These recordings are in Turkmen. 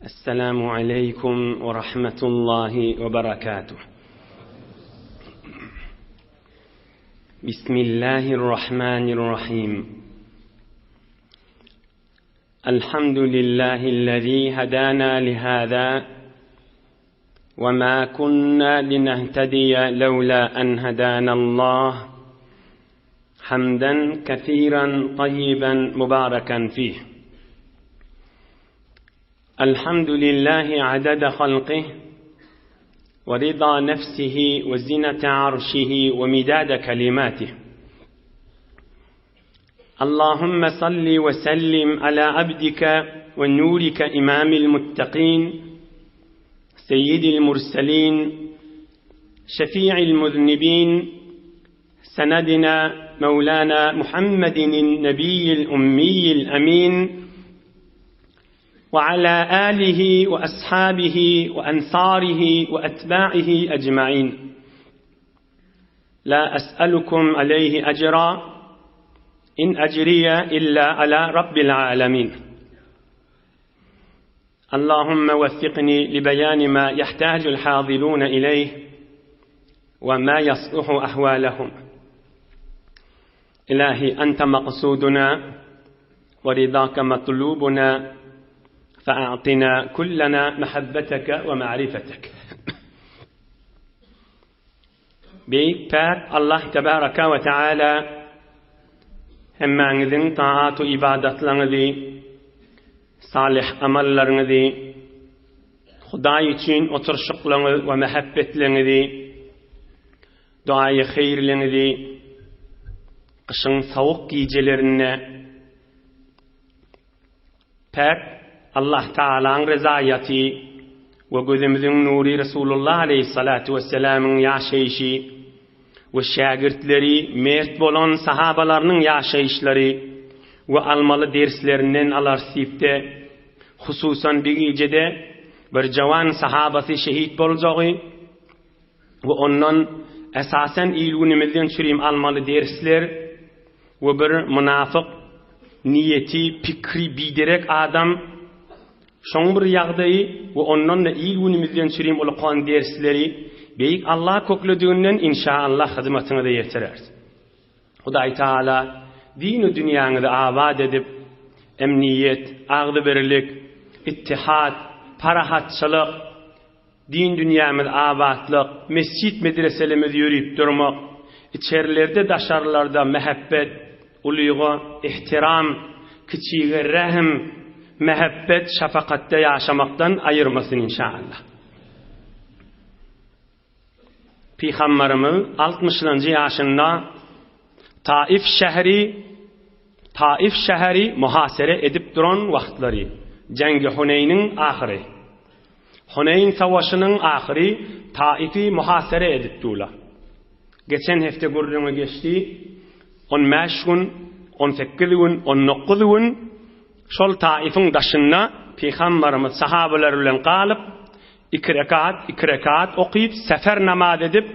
السلام عليكم ورحمة الله وبركاته بسم الله الرحمن الرحيم الحمد لله الذي هدانا لهذا وما كنا لنهتدي لولا أن هدانا الله حمدا كثيرا طيبا مباركا فيه الحمد لله عدد خلقه ورضا نفسه وزنة عرشه ومداد كلماته اللهم صل وسلم على عبدك ونورك إمام المتقين سيد المرسلين شفيع المذنبين سندنا مولانا محمد النبي الأمي الأمين وعلى آله وأصحابه وأنصاره وأتباعه أجمعين لا أسألكم عليه أجرا إن أجري إلا على رب العالمين اللهم وفقني لبيان ما يحتاج الحاضرون إليه وما يصلح أحوالهم إلهي أنت مقصودنا ورضاك مطلوبنا فأعطنا كلنا محبتك ومعرفتك Beýik Päk Allah tebaraka we teala hemmäňiziň taat-u ybadatlaryňyzy, salyh amallaryňyzy, Hudaý üçin oturyşyklaryňyz we mähebbetleriňizi, duaýy heýrliňizi gyşyň sowuk gijelerinde Päk Allah Tagalaň rezaýaty we gözümiziň nury Resulullah aleýhissalatu wesselamyň ýaşaýşy we şägirtleri mert bolan sahabalarynyň ýaşaýyşlary we almaly derslerinden alarys diýipde, hususan bi gijede bir jawan sahabasy şehit boljagy we ondan esasan il-günümizden çürim almaly dersler we bir mynafyk niýeti, pikri biderek adam, şoň bir ýagdaýy we ondan-da il-günümizden çürim ulakan dersleri Beýik Allah köklediginden inşa-Allah hyzmatyňyza ýetireris. Hudaý Taala dinu dünýäňizi abat edip, emniýet, agzybirlik, ittihat, parahatçylyk, Din dünýämiz abatlyk, mesjit medreselemiz ýörüp durmak, içerilerde daşarylarda mähebbet, ulyga ihtiram, kiçige rähm, mähebbet, şapakatda ýaşamakdan aýyrmasyn inşaallah. Pygamberimiz altmyşynjy ýaşynda Taif şäheri Taif şäheri muhasere edip duran wagtlary, Jeňgi Huneýniň ahyry. Huneýn savaşynyň ahyry Taifi muhasere edip durlar. Geçen hepde gürrüňi geçdi. On bäş gün, on sekiz gün, on dokuz gün şol Taifiň daşynda Pygamberimiz sahabalar bilen galyp, Iki rekat, iki rekat okyp, sefer namaz edip,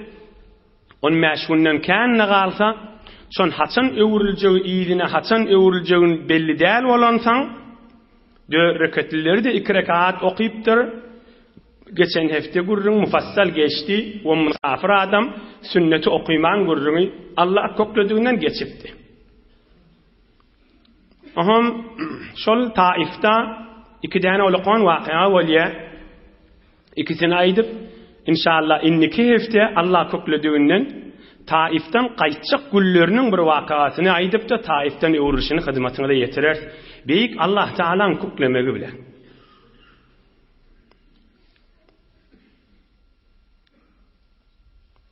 on bäş günden kän-de galsa, şon haçan öwrüljegi yzyna haçan öwrüljegin belli däl bolansoň, dört reketlileri-de iki rekat okypdyr. Geçen hepde gürrüň mufassal geçdi we mysafir adam sünneti okyman gürrüňi Allah köklediginden geçipdi. Oňam şol Taifda iki däne ulakan wakyga bolýar. Ikisini aýdyp, inşallah indiki hepde Allah köklediginden Taifden gaýtjak günleriniň bir wakasyny aýdyp-da Taifden öwrülişini hyzmatyňyza ýetireris. Beýik Allah Tagalaň köklemegi bilen.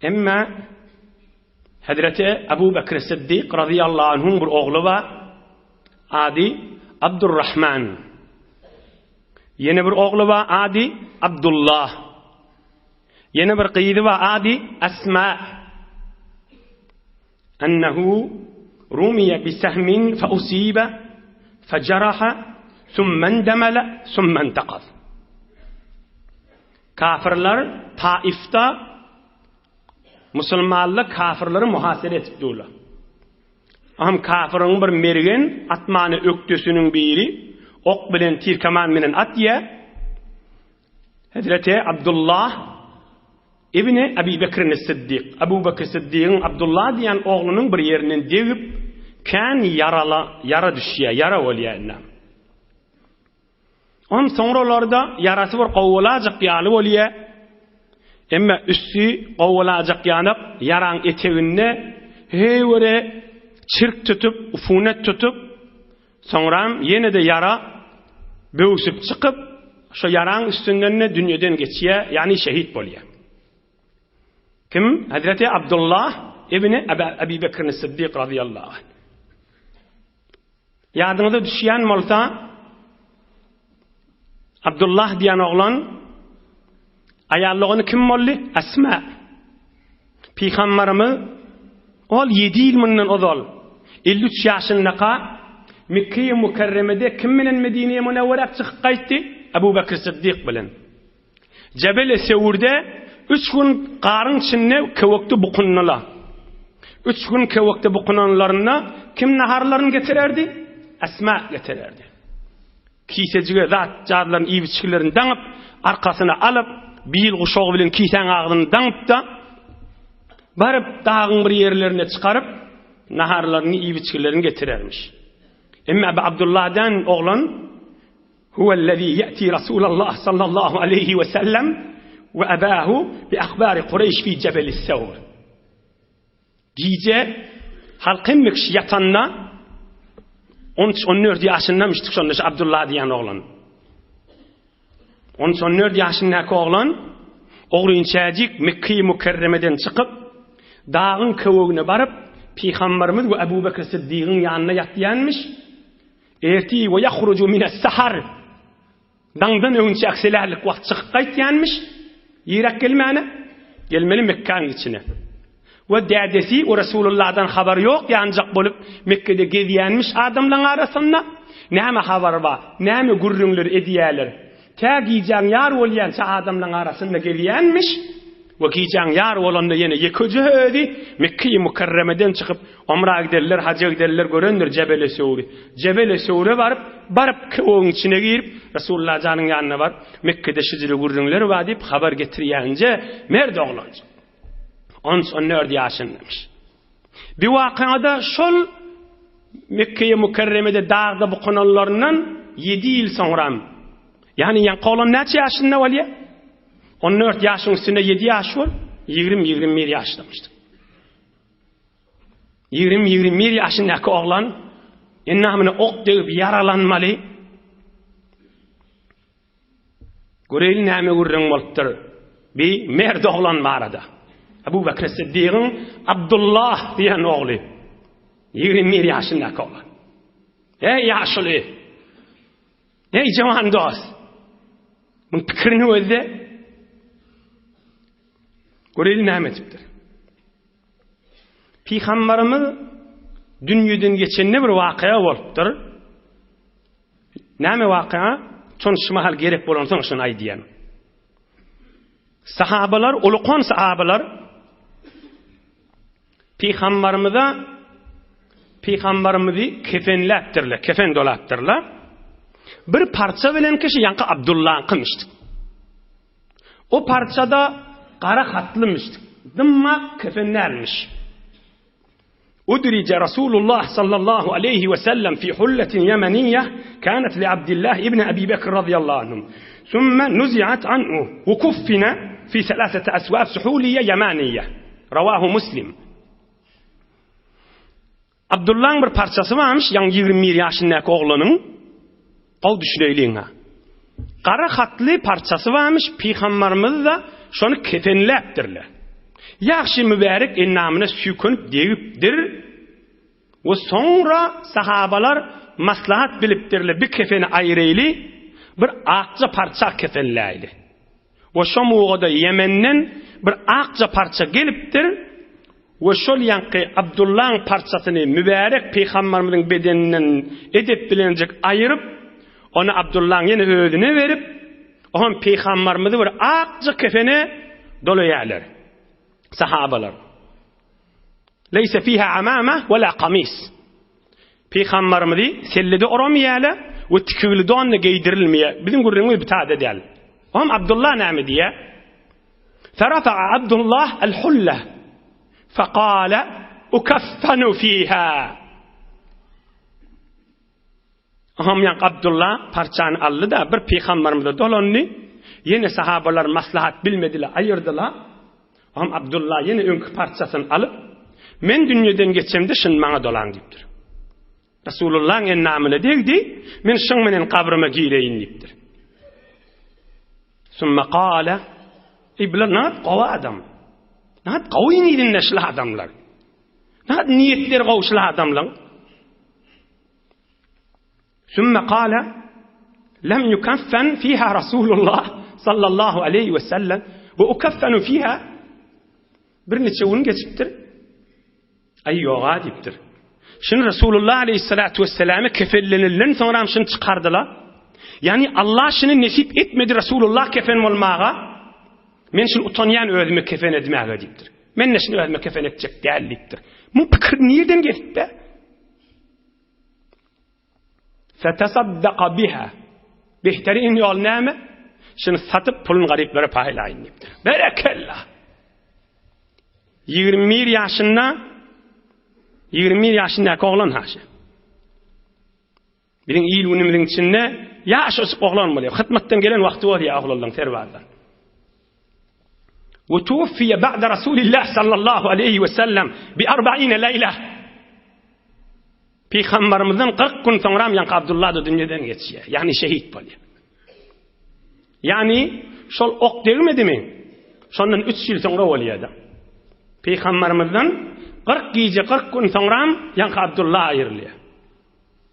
Emma Hezreti Abu Bekr Siddik razyýallahu anhuň bir ogly bar. Ady Abdurrahman. Ýene bir ogly bar, ady Abdullah. Ýene bir gyzy bar, ady Asma. Ennehu rumiye bi sehmin fe usibe fe jaraha thumma endemele thumma intaqaz. Kafirler Taifda Musulmanlar kafirleri muhasere edip durlar. Aham kafiriň bir mergen atmany ökdesiniň biri ok bilen tirkaman bilen atýa. Hezreti Abdullah ibni Ebi Bekrin Siddik, Ebu Bekr Siddigiň Abdullah diýen oglunyň bir ýerinden degip, kän ýarala, ýara düşýär, ýara bolýar indi. On soňralarda ýarasy bir gowulajak ýaly bolýar. Emma üsti gowulajak ýanak ýaraň eteginde heýwere çirk tutup, ufunet tutup, Soňram ýene-de ýara böwsüp çykyp, şo ýaraň üstünden-de dünýeden geçýär, ýagny şehit bolýar. Kim? Hezreti Abdullah ibni Ebi Bekrin Siddik razyýallahu anh. Ýadyňyza düşýän bolsa, Abdullah diýen oglan aýal dogany kim boldy? Asma. Pygamberimiz ol 7 ýyl mundan ozal 53 ýaşyndaka Mekge-i Mükerremede kim bilen Medine-i Münewwerä çykyp gaýtdy? Ebu Bekr Siddik bilen. Jebel-i Sewrde üç gün garyň içinde köwekde bukundylar. Üç gün köwekde bukunanlarynda kim naharlaryny getirerdi? Esma getirerdi. Kisejige zat jadlaryny iýip-içgilerini daňyp, arkasyna alyp, bil guşagy bilen kisäň agzyny daňyp-da, baryp dagyň bir ýerlerine çykaryp, naharlaryny, iýip-içgilerini getirermiş. Emma Abu Abdullahdan oglan Huwellezî ye'tî Rasûlallah sallallahu aleyhi we sellem we ebâhu bi ahbâri Kureýş fî Cebeli's-Sewr. Gije halk hemme kişi ýatanda 13-14 ýaşyndamyşdyk şonda şu Abdullah diýen oglan. 13-14 ýaşyndaky oglan ogrynçäjik Mekge-i Mükerremeden çykyp dagyň köwegine baryp Pygamberimiz we Ebu Bekr Siddigiň ýanynda ýatýanmyş. Erti we ýahruju mines-sahar Daňdan öňçäk selärlik wagt çykyp gaýtýanmyş, ýyrak gelmäne, gelmeli Mekgäň içine. We dädesi we Resulullahdan habary ýok ýanjak bolup Mekgede gezýänmiş adamlaň arasynda, näme habar bar, näme gürrüňler edýäler. Tä gijäň ýar bolýança adamlaň arasynda gezýänmiş. We gijäň ýary bolanda ýene ýekeje özi Mekge-i Mükerremeden çykyp, omra giderler, haja giderler, görendir Jebel-i Söwri. Jebel-i Söwre baryp, baryp köwegiň içine girip, Resulullah janyň ýanyna baryp, Mekgede şijili gürrüňler bar diýip habar getirýänje merd oglanjyk. On üç, on dört ýaşyndamyş. Bir wakada şol Mekge-i Mükerremede dagda bukunanlaryndan ýedi ýyl soňram, ýagny ýaňky oglan näçe ýaşynda bolýar? On dört ýaşyň üstünde ýedi ýaş bol, ýigrimi, 21 ýaşdamışdyk. Ýigrimi, 21 ýaşyndaky oglan endamyna ok degip ýaralanmaly. Göreýli näme gürrüň bolupdyr. Bi merd oglan barada. Abu Bekr Siddigiň Abdullah diýen ogly. 21 ýaşyndaky oglan. Ey ýaşuly! Eý jawan dost! Muň pikirini gözle. Göreli näme edipdir. Pygamberimiz dünýeden geçende bir wakaya bolupdyr. Näme wakaya? Şony şu mahal gerek bolansoň şony aýdýan. Sahabalar, ulukan sahabalar Pygamberimize Pygamberimizi kefenläpdirler, kefen dolapdyrlar. Bir parça bilen kişi ýaňky Abdullahyňkymyşdyk. O parçada gara hatlymyşdyk. Dymma kefen dälmiş. Udrije Rasulullah sallallahu aleyhi ve sellem fi hulletin yemeniyye kanet li Abdullah ibn Abi Bekr radıyallahu anhum. Thumma nuzi'at anhu ve kuffina fi thalathati aswab suhuliyye yemaniyye. Rawahu Muslim. Abdullaň bir parçasy barmyş, ýaňy 21 ýaşyndaky oglanyň. Gowy düşüneýliň-ha. Gara hatly parçasy barmyş, pygambarymyz-da şony kefenläpdirler. Ýagşy mübärek endamyna süýkenip degipdir we soňra sahabalar maslahat bilipdirler, bir kefeni aýyraýly, bir akja parça kefenläýli. We şo mugada Ýemenden bir akja parça gelipdir we şol ýaňky Abdullaň parçasyny mübärek pygambarymyzyň bedeninden edep bilenjik aýyryp, ony Abdullaň ýene özüne berip, oňam pygambarymyzy bir akja kefene dolaýarlar. Sahabalar. Leýse fiha amama we la kamis. Pygambarymyzy sellede oramaýarlar we tikigli don-da geýdirilmeýär. Biziň gürrüňimiz bu taýda däl. Oňam Abdullah näme diýýär? Ferafa'a Abdullah el-hulla fekale ukaffanu fiha. Oňam ýaňky Abdullah parçany aldy-da, bir pygamberimize dolandy. Ýene sahabalar maslahat bilmediler, aýyrdylar. Oňam Abdullah ýene öňki parçasyny alyp, Men dünýeden geçemde şuny maňa dolaň diýipdir. Resulullahyň endamyna degdi, men şuň menen gabryma gireýin diýipdir. Summa kale, Eý, bular nädip gowy adam? Nädip gowy nirinde şul adamlar? Nädip niýetleri gowy şul adamlaň? Summa kale, Lem yukaffen fiha Rasulullah sallallahu aleyhi ve sellem ve ukaffenu fiha bir neçe gün geçipdir. Aý ýoga diýipdir. Şuny Resulullah aleyhissalatu vesselame kefenlenilen soňram şuny çykardylar. Ýagny Allah şuny nesip etmedi Resulullah kefen bolmaga. Men şuny utanýan özüme kefen etmäge diýipdir. Men de şuny özüme kefen etjek däl diýipdir. Bu pikir nirden gelipdi? Fetasaddaka biha. Behterin ýol näme? Şuny satyp puluny garyplara paýlaýyn diýipdir. Berekella. 21 ýaşynda 21 ýaşyndaky oglan haşy. Biziň il günümiziň içinde ýaş ösüp oglan bolýar. Hytmatdan gelen wagty bolýar oglanlaryň serbazdan. Ve tuwfiye ba'de Rasulillah sallallahu aleyhi ve sellem bi 40 leýle. Pygambermizden 40 gün soňra ýaňky Abdullah da dünýeden geçýär. Ýagny şehit bolýar. Ýagny şol ok degmedimi? Şondan 3 ýyl soňra bolýar-da. Pygamberimizden 40 gije 40 gün soňra ýaňky Abdullah aýrylýar.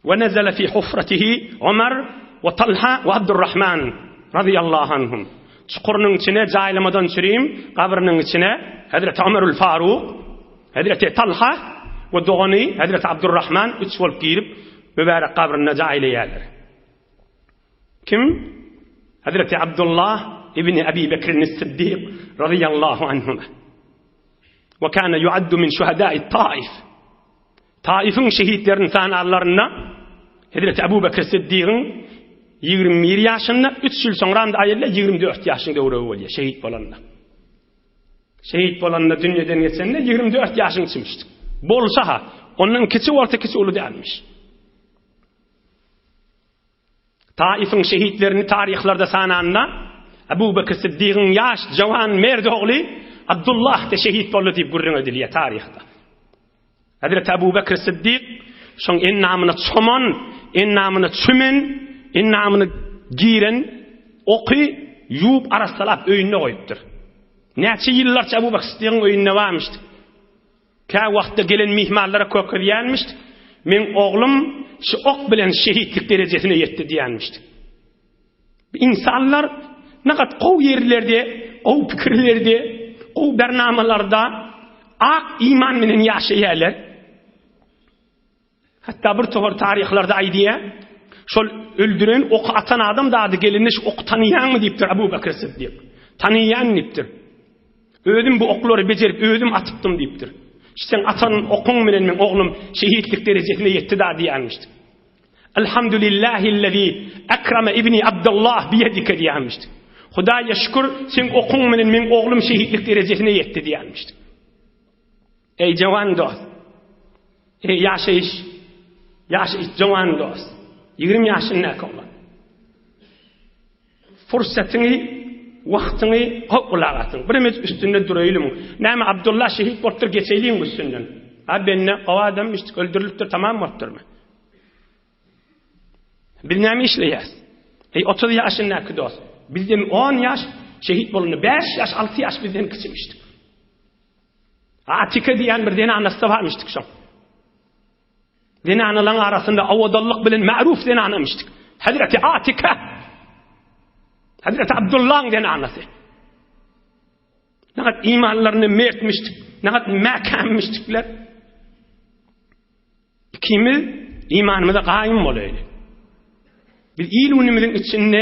Ve nezele fi hufratihi Ömer we Talha we Abdurrahman radiyallahu anhum. Çukurynyň içine jaýlamadan çürim gabrynyň içine Hazreti Ömerül Faruk, Hazreti Talha we dogany Hazreti Abdurrahman üç bolup girip mübarek gabrynda jaýlaýarlar. Kim? Hazreti Abdullah ibn Abi Bekr as-Siddiq radiyallahu anhuma. Ve kana yuaddu min şuhada'i Taif. Taifiň şehitleriniň sanarlarynda Hezreti Abu Bekr Siddigiň 21 ýaşynda, 3 ýyl soňra da aýylda 24 ýaşyň döwregi bolýar şehit bolanda. Şehit bolanda dünýeden geçende 24 ýaşyň içmişdi. Bolsa ha, ondan kiçi bolsa kiçi uly dälmiş. Taifiň şehitlerini taryhlarda sananda, Abu Bekr Siddigiň ýaş, jawan, merd ogly Abdullah da şehit boldy diýip gürrüň edilýär taryhda. Hazreti Abu Bekr Siddik şoň ennamyna çoman, ennamyna çümen, ennamyna giren oky ýuwup arassalap öýünde goýupdyr. Näçe ýyllarça Abu Bekr Siddigiň öýünde barmyşdy. Kä wagtda gelen myhmanlara kökezýänmiş, Meň oglum şu ok bilen şehitlik derejesine ýetdi diýýänmişdi. Ynsanlar nagat gowy ýerlerde, gowy pikirlerde, gowy bernamalarda ak iman bilen ýaşaýarlar. Hatda bir topar taryhlarda aýdýar, şol öldüren, oky atan adam dady gelende şu oky tanyýaňmy diýipdir Abu Bekr Siddik. Tanyýan diýipdir. Özüm bu oklary bejerip özüm atypdym diýipdir. Şu seň atan okuň bilen meň oglum şehitlik derejesine ýetdi da diýýänmişdi. Elhamdülillahillezî ekreme ibni Abdullah biýedike diýýänmişdi. Hudaýa şükür, seň okuň bilen meň oglum şehitlik derejesine ýetdi diýýänmişdi. Eý jawan dost! Eý ýaşaýyş, ýaşaýyş jawan dost! 20 ýaşyndaky oglan. Fursatyňy, wagtyňy gowy gulak asyň. Birimiz üstünde duraýlyň. Näme Abdullah şehit bolupdyr, geçeýliň üstünden. A bende gowy adamyş, öldürilipdir, tamam bolupdyrmy? Biz näme işleýäs? Eý 30 ýaşyndaky dost, bizden 10 ýaş şehit bolanda 5 ýaş, 6 ýaş bizden kiçimişdik. Atike diýen bir zenanasy barmyşdyk şoň. Zenanalaryň arasynda owadanlyk bilen ma'ruf zenanamyşdyk. Hazreti Atike. Hazreti Abdullah'ın zenanasy. Nagat imanlaryny mertmişdik, nagat mäkämmişdikler. Ikimiz imanymyza gaýym bolaýly. Biz il günümiziň içinde,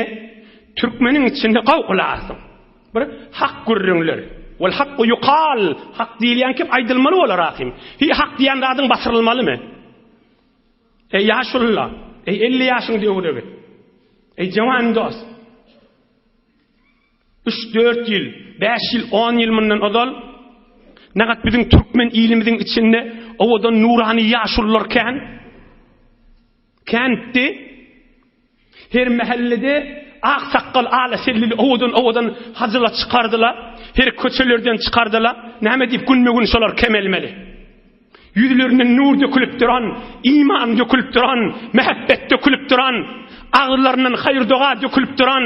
türkmeniň içinde gowgulasyň. Bir hak gürrüňler. Wal hakku ýukal, hak diýilýän kim aýdylmaly bolar ahym. Hi hak diýen zadyň basyrylmalymy? Eý ýaşulylar, eý 50 ýaşyň döwregi. Eý jawan dost. Üç-dört ýyl, bäş ýyl, on ýyl mundan ozal nagat biziň türkmen ilimiziň içinde owadan nurany ýaşulular kän. Kändi. Her mähellede ak sakgal ala sellili owadan-owadan hajylar çykardylar. Her köçelerden çykardylar. Näme diýip günbe-gün şolar kemelmeli. Ýüzlerinden nur dökülip duran, iman dökülip duran, mähebbet dökülip duran, agyzlaryndan haýyr-doga dökülip duran,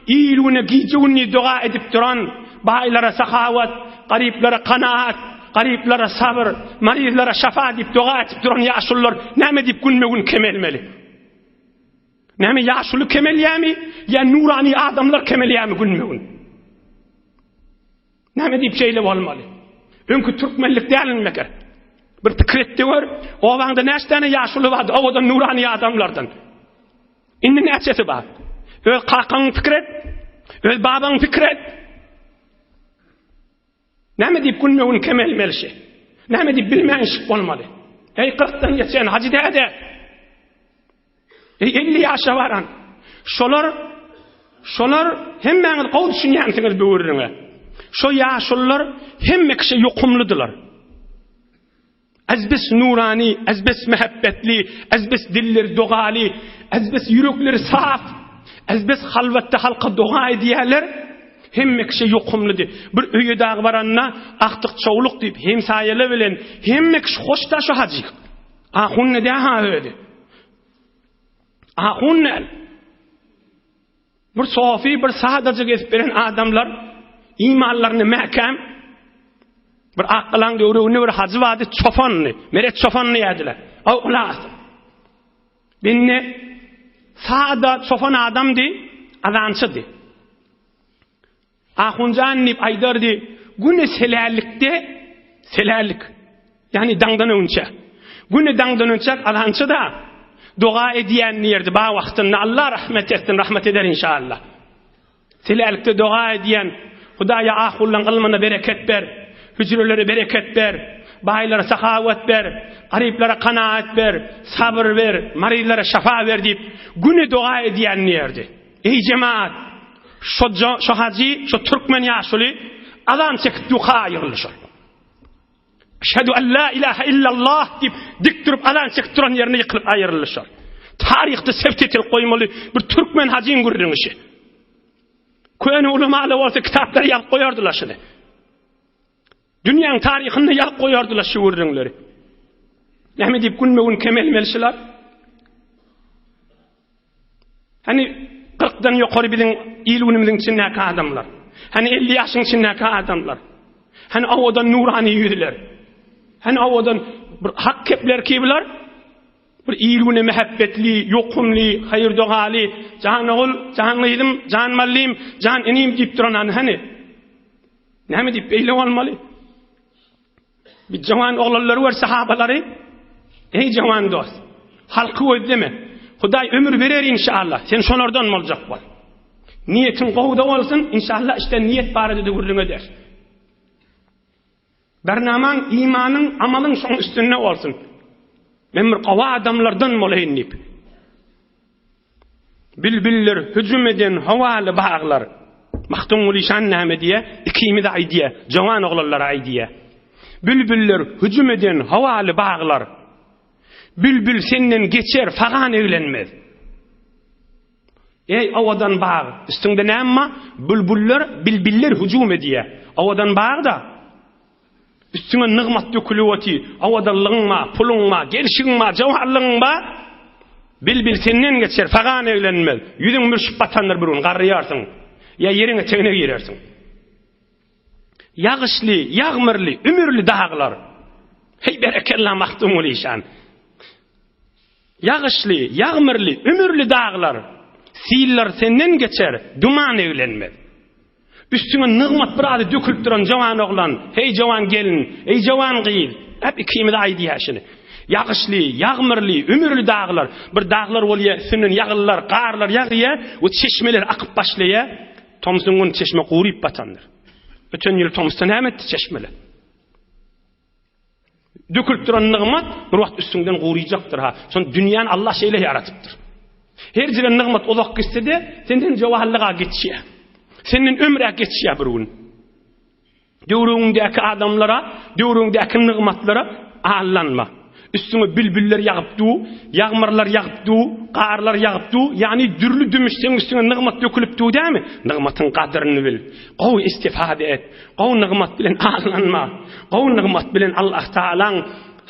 il-güne gije-gündiz doga edip duran, baýlara sahawat, garyplara kanaat, garyplara sabyr, maryzlara şafa diýip doga edip duran ýaşulular näme diýip günbe-gün kemelmeli? Näme ýaşuly kemelýärmi ýa nurany adamlar kemelýärmi günbe-gün? Näme diýip şeýle bolmaly? Öňki türkmenlik dälmi meger? Bir pikir et-de gör, obaňda näçe däne ýaşuly bardy, owadan nurany adamlardan. Indi näçesi bar? Öz kakaňy pikir et, öz babaňy pikir et. Näme diýip günbe-gün kemelmeli şi? Näme diýip bilmän işik bolmaly? Eý, kyrkdan geçen hajy däde! Eý, 50 ýaşa baran. Şolar şolar hemmäňiz gowy düşünýänsiňiz bu gürrüňe. Şo ýaşulular hemme kişä ýokumlydylar. Ezbes nurany, ezbes mähebbetli, ezbes dilleri dogaly, ezbes ýürekleri saf, ezbes halwatda halka doga edýärler. Hemme kişä ýokumlydy. Bir öýe dagy baranda agtyk çowluk diýip hemsaýalar bilen hemme kişi hoşda şo hajy. Ahun ne dä-ha özi? Ahun däl. Bir sofi, bir sadaja gezip beren adamlar imanlaryny mäkäm bir Akgalaň döwreginde bir hajy bardy, çopandy. Meret çopan diýerdiler. Aw ulas. Bende sada çopan adamdy, azançydy. Ahunjan diýip aýdardy, güni selällikde, selällik, ýagny daňdan öňçä. Güni daňdan öňçä azançy-da doga edýän diýerdi, ba wagtynda Allah rahmet etsin, rahmet eder inşallah. Selällikde doga edýän, Hudaýa ahullaň ylmyna bereket ber, hüjrelere bereket ber, baýlara sahawat ber, garyplara kanaat ber, sabyr ber, maryzlara şafa ber diýip, güni doga edýän diýerdi. Eý jemaat! Şo şo hajy, şo türkmen ýaşuly azan çekip duka aýryldy şol. Eşhedü en la ilahe illallah diýip dik durup azan çekip duran ýerine ýykylyp aýryldy şol. Taryhda sebt etilip goýmaly bir türkmen hajyň gürrüňi şi. Köne ulamalar bolsa kitaplara ýazyp goýardylar şuny. Dünýäň taryhynda ýazyp goýardylar şu gürrüňleri. Näme diýip günbe-gün kemelmeli şular? Hani kyrkdan ýokary biziň il-günümiziň içindäki adamlar. Hani 50 ýaşyň içindäki adamlar. Hani owadan nurany ýüzler. Hani owadan bir hak kepler ki bular. Bir il-güne mähebbetli, ýokumly, haýyr-dogaly, jan ogul, jan gyzym, jan mallym, jan inim diýip duran hany. Näme diýip beýle bolmaly? Bir jawan oglanlary gör sahabalary. Eý jawan dost, halky gözleme. Hudaý ömür berer inşallah. Sen şolardan boljak bol. Niýetiň gowda bolsun, inşallah işte niýet barada-da gürrüň eder. Bernamaň, imanyň, amalyň şoň üstünde bolsun. Men bir gowy adamlardan bolaýyn diýip. Bilbiller hüjüm eden howaly baglar. Magtymguly şan näme diýýär? Ikimize aýdýar, jowan oglanlara aýdýar. Bilbiller hüjüm eden howaly baglar. Bilbil senden geçer, fagan eglenmez. Eý, owadan bag, üstüňde näme bar? Bülbüller, bilbiller hüjüm edýär. Owadan bag-da. Üstüňe nygmat dökülip otyr. Owadanlygyň bar, puluň bar, gelşigiň bar, jowanlygyň bar. Bilbil senden geçer, fagan eglenmez. Ýüzüň mürşüp batandyr bir gün, garryarsyň. Ýa ýeriň etegine girersiň. Ýagyşly, ýagmyrly, ümürli daglar. Heý, berekella Magtymguly işan. Ýagyşly, ýagmyrly, ümürli daglar. Siller senden geçer, duman eglenmez. Üstüňe nygmat bir ady dökülip duran jowan oglan, heý jowan gelin, eý jowan gyz, hep ikimize aýdýar şuny. Ýagyşly, ýagmyrly, ümürli daglar, bir daglar bolýar, üstünden ýagynlar, garlar ýagýar we çeşmeler akyp başlaýar. Tomsuň güni çeşme guryp batandyr. Öten ýyl tomusda näme etdi çeşmeler? Dökülip duran nygmat bir wagt üstüňden guryjakdyr ha. Şon dünýäni Allah şeýle ýaratypdyr. Her jire nygmat uzak gitse-de, senden jowalyga geçýär. Senden ömrä geçýär bir gün. Döwrüňdäki adamlara, döwrüňdäki nygmatlara aldanma. Üstüňe bilbiller ýagyp du, ýagmyrlar ýagyp du, garlar ýagyp du, ýagny dürli dümüş seň üstüňe nygmat dökülip du dämi? Nygmatyň gadyryny bil. Gowy istifade et. Gowy nygmat bilen aldanma. Gowy nygmat bilen Allah Tagalaň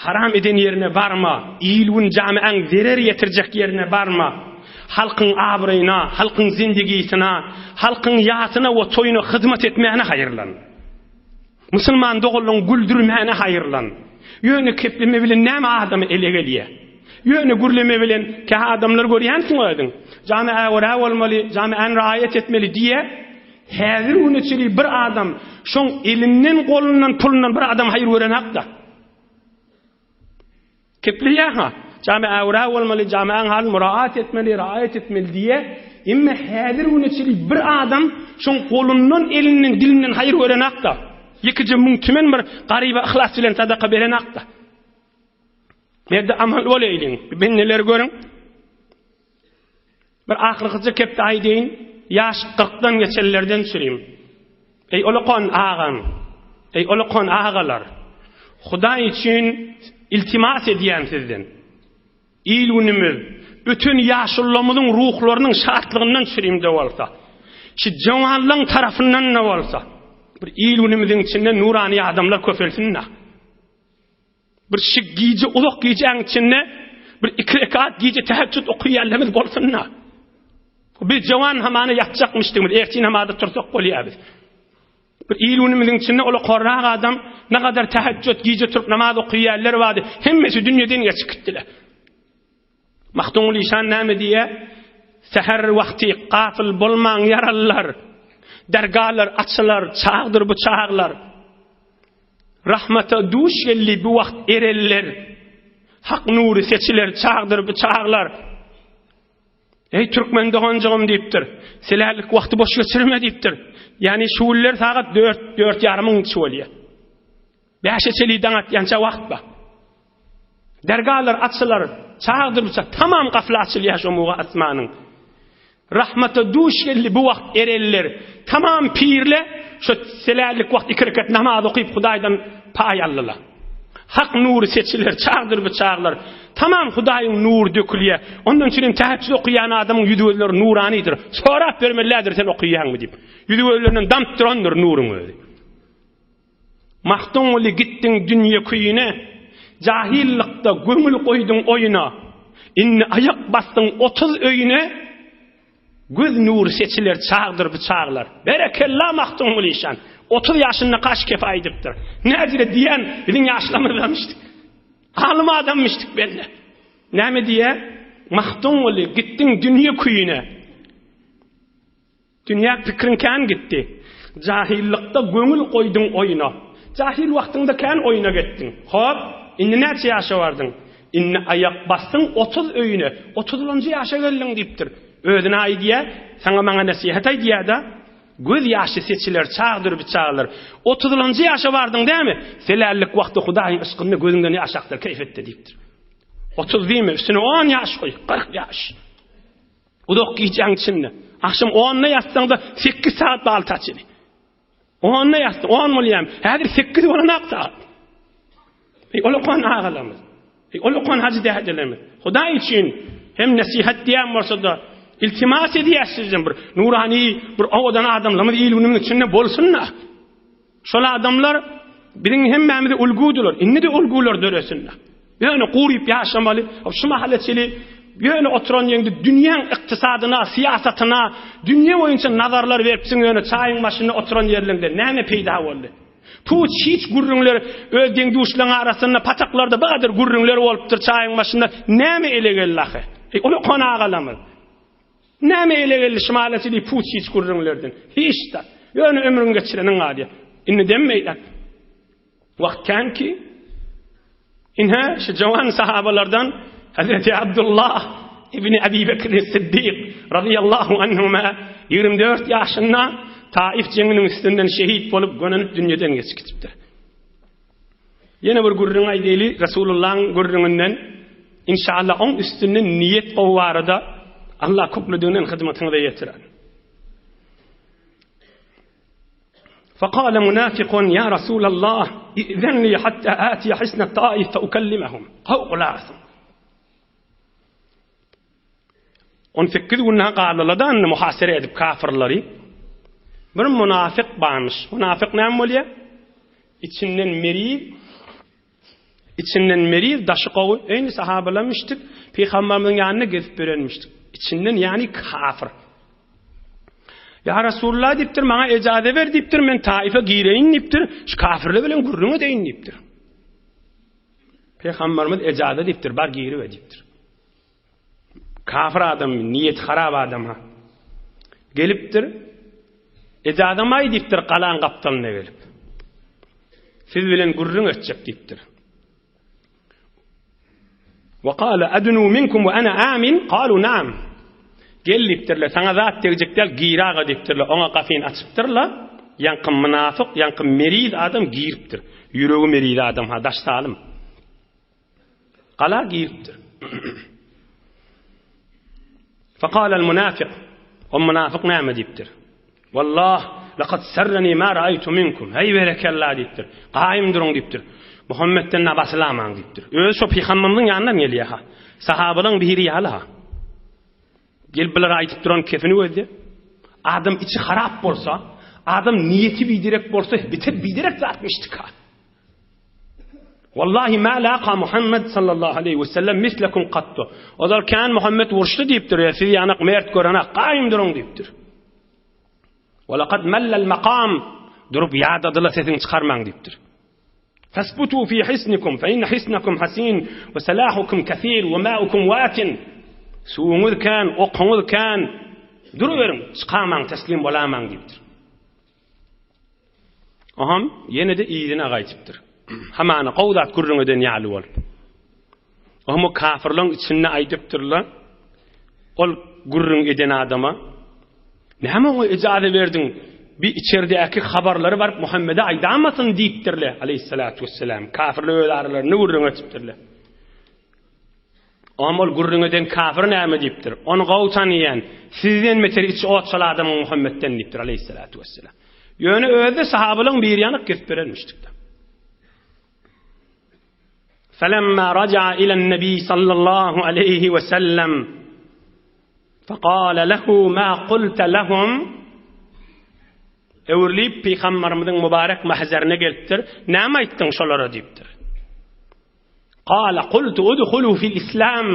haram eden ýerine barma. Il-gün jamiäň zerer ýetirjek ýerine barma. Halkyň abraýyna, halkyň zindigisine, halkyň ýasyna we toýuna hyzmat etmäne haýyrlan. Musulman doganlaryňy güldürmäne haýyrlan. Ýöne kepleme bilen näme adamy ele gelýär? Ýöne gürleme bilen kä adamlary görýänsiň özüň. Jamiä görä bolmaly, jamiäni raýat etmeli diýýär. Häzir güne çenli bir adam şoň elinden, golundan, pulundan bir adam haýyr görenakda. Kepleýär-ha, Jamiä görä bolmaly, jamiäň halyny muraat etmeli, raýat etmeli diýýär. Emma häzir güne çenli bir adam şoň golundan, elinden, dilinden haýyr görenakda. Ýekeje müň tümen bir garyba yhlas bilen sadaka berenakda. Merde amal bolaýlyň, bendeleri görüň. Bir ahyrkyja kepde aýdaýyn, ýaş kyrkdan geçenlerden çürim. Eý ulakan agam, eý ulakan agalar, Hudaý üçin iltimas edýän sizden. Il-günümiz, öten ýaşulularymyzyň ruhlarynyň şatlygyndan çürim-de bolsa, şu jowanlaň tarapyndan-da bolsa, bir il-günümiziň içinde nurany adamlar köpelsin-dä. Bir şu gije uzak gijäň içinde bir iki rekat gije teheccüd okaýanlarymyz bolsun-da. Biz jowan hamana ýatjakmyşdygymyz, ertin hamada tursak bolýar biz. Bir il günümiziň içinde ola korrak adam ne kadar teheccüd gije turup namaz okaýanlar bardy, hemmesi dünýeden geçip gitdiler. Magtymguly işan näme diýýär? Säher wagty gafyl bolmaň ýaralylar. Dergalar açylar, çagdyr bu çaglar. Rahmata duş geldi bu wagt erenler. Hak nury seçiler çagdyr bu çaglar. Eý türkmen doganjygym diýipdir. Selärlik wagty boş geçirme diýipdir. Ýani şu günler sagat 4, 4 ýarymyň içi bolýar. Bäşe çenli daň atýança wagt bar. Dergalar açylar, çagdyr bu çag, tamam gafla açylýar şo muga asmanyň. Rahmata duş geldi bu wagt erenler, tamam pirle şo selärlik wagt iki rekat namaz okyp Hudaýdan paý aldylar. Hak nury seçiler, çagdyr bu çaglar. Tamam Hudaýyň nury dökülýär. Ondan üçin hem täheccüd okaýan adamyň ýüzi gözleri nuranydyr. Sorap bermelidir sen okaýaňmy diýip. Ýüzi gözlerinden damyp durandyr nuruň özi. Magtymguly gitdiň dünýe küýüne, Jahyllykda göňül goýduň oýuna, Indi aýak basdyň 30 öýüne, Göz nury seçiler çagdyr bu çaglar. Berekella Magtymguly işan. 30 ýaşynda kaş kepe aýdypdyr. Nädire diýen biziň ýaşlarymyzdanmyşdyk. Alym adammyşdyk bende. Näme diýýär? Magtymguly gitdiň dünýe küýüne. Dünýä pikriň kän gitdi. Jahyllykda göňül goýduň oýuna. Jahyl wagtyňda kän oýuna getdiň. Hop, indi näçe ýaşa bardyň? Indi aýak basdyň 30 öýüne, otuzlanjy ýaşa geldiň diýipdir. Özüne aýdýa, saňa maňa nesihat aýdýa-da, Göz ýaşy seçiler çagdyr bu çaglar. Otuzlanjy ýaşa bardyň dämi? Selällik wagty Hudaýyň yşkynda gözüňden ýaş akdyr, keýp etde diýipdir. 30 diýme, üstüne 10 ýaş goý, 40 ýaş. Uzak gijäň içinde. Agşam onda ýatsaň-da sekiz sagat bal taçyny. Onda ýatsaň, on bolýam. Häzir sekiz bolan sagat. Ey ulakan agalarymyz. Ey ulakan hajy dädelerimiz. Hudaý üçin hem nesihat diýen bolsa-da iltimas edýär sizden bir nurani bir owadan adamlarymyz il günümiň içinde bolsun-da. Şol adamlar biziň hemmämize ulgudylar. Indi-de ulgular döresinler. Ýöne guryp ýaşamaly. Şu mahala çenli ýöne oturan ýeňde dünýäň ykdysadyna, syýasatyna, dünýe boýunça nazarlar beripsiň ýöne çaýyň başynda oturan ýerleňde näme peýda boldy? Puç hiç gürrüňler öz deň-duşlaň arasynda pataklarda badyr gürrüňler bolupdyr çaýyň başynda näme ele geldi ahy? Eý, ulakan agalarymyz. Näme ele geldi şymalaçy diýip puç hiç gürrüňlerden. Hiç zat. Ýöne ömrüňi geçireniň galýar. Indi dem meýdan. Wagt kän ki, ine şu jawan sahabalardan Hazreti Abdullah ibn Abi Bekr Siddik radiyallahu anhuma 24 ýaşynda Taif jeňiniň üstünden şehit bolup gönenip dünýeden geçip gitipdir. Ýene bir gürrüň aýdaýly Resulullahyň gürrüňinden. Inşallah oň üstünden niýet gowy barada Allah köplüdiginden hyzmatyňyza ýetirer. Fekale munafikun ýa Rasulallah, i'zen li hatta atiye hisne taif fe ukellimehum. Gowy gulak asyň. 18 günde galdylar-da indi muhasere edip kafirleri. Bir munafik barmyş. Munafik näme bolýar? Içinden meriz, içinden meriz, daşy gowy. Eýni sahabalar müşdik, pygamberimiziň ýanyna gezip berenmişdik. Içinden ýani kafir. Ýa Resulullah diýipdir, maňa ejaze ber diýipdir, men Taife gireýin diýipdir, şu kafirler bilen gürrüň edeýin diýipdir. Pygamberimiz ejaze diýipdir, bar giribe diýipdir. Kafir adam, niýeti harap adam ha. Gelipdir, ejaze maý diýipdir, galaň gapdalyna gelip. Siz bilen gürrüň etjek diýipdir. Ve kâle adnu minkum ve ana amin, kalu naam. Gel diýipdirler, saňa zat degjek däl, gir aga diýipdirler. Oňa gapyny açypdyrlar. Ýaňky mynafyk, ýaňky meriz adam giripdir. Ýüregi meriz adam ha, daş salym. Gala giripdir. Fekâlel münafik, o münafyk näme diýipdir? Wallah, laqad sarrani ma ra'aytu minkum. Heý berekella diýipdir. Gaýym duruň diýipdir. Muhammetden na basylamaň diýipdir. Özi şo pygamberimiziň ýanyndan gelýär ha. Sahabalaryň biri ýaly ha. Gelip bulara aýdyp duran kefini gözde. Adam içi harap bolsa, adam niýeti biderek bolsa, biter biderek zatmyşdyk ha. Wallahi ma laqa Muhammed sallallahu aleyhi ve sellem mislekum kattu. Ozal kän Muhammed uruşdy diýipdir, ya siz ýanak mert görenak, gaýym duruň diýipdir. Ve laqad mellel maqam durup ýadadyla sesiňi çykarmaň diýipdir. Fasbutu fi hisnikum fe in hisnakum hasin ve salahukum kathir ve ma'ukum watin. Suwuňyz kän, okuňyz kän. Duruberiň, çykamaň, teslim bolamaň diýipdir. Oham ýene-de yzyna gaýtypdyr. Hamana gowy zat gürrüň eden ýaly bolup. Oham o kafirlaryň içinde aýdypdyrlar. Ol gürrüň eden adama Näme oňa ejaza berdiň? Bir içerdäki habarlary baryp Muhammede aýdamasyn diýipdirler, aleyhissalatu vesselam. Kafirler öz aralarynda gürrüň etipdirler. Oňam ol gürrüň eden kafir näme diýipdir? Ony gowy tanaýan, sizden beter içi ot şol adamyň Muhammetden diýipdir, aleýhissalatu wesselam. Ýöne özi-de sahabalaryň biri ýanyk kesip berenmişdik-de. Felemma raja'a ilen nebi sallallahu aleýhi we sellem fekale lehu ma kulte lehum Öwrülip pygamberimiziň mübarek mahzerine gelipdir. Näme aýtdyň şolara diýipdir. Kale kultu udhulu fil islam.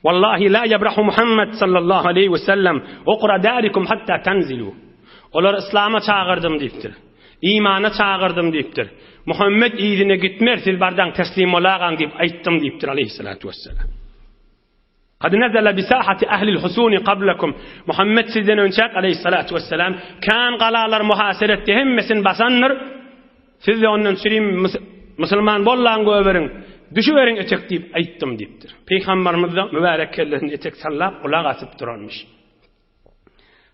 Wallahi la yebrahu Muhammed sallallahu aleyhi ve sellem ukra darikum hatta tanzilu. Olar islama çagyrdym diýipdir. Imana çagyrdym diýipdir. Muhammed yzyna gitmer, siz bardaň teslim bolagaň diýip aýtdym diýipdir aleyhissalatu vesselam. Kad nezele bi sahati ahlil husuni qablakum. Muhammed sizden önçäk aleyhissalatu vesselam kän galalar muhasere etdi, hemmesini basandyr. Siz-de ondan çürim musulman bollaň göberiň, düşüberiň etek diýip aýtdym diýipdir. Pygamberimiz-de mübärek kellesini etek sallap gulak asyp duranmyş.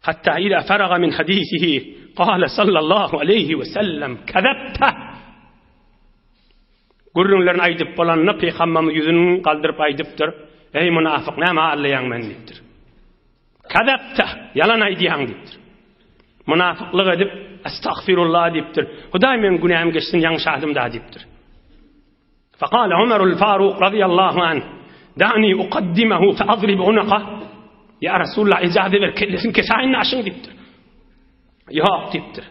Hatta ila faraga min hadisihi kale sallallahu aleyhi ve sellem kezebte. Gürrüňlerini aýdyp bolanda pygamberimiz ýüzüni galdyryp aýdypdyr. Eý munafyk näme allaýaň men diýipdir. Kezebte ýalan aýdýaň diýipdir. Munafyklyk edip estagfirullah diýipdir. Hudaý meň günämi geçsin ýalňyşadym da diýipdir. Fekale Ömerul Faruk radiyallahu anh, Da'ni ukaddimehu fe adrib unuka. Ya Resulullah ijaze ber, kellesini kesäýin aşyň diýipdir. Ýok diýipdir.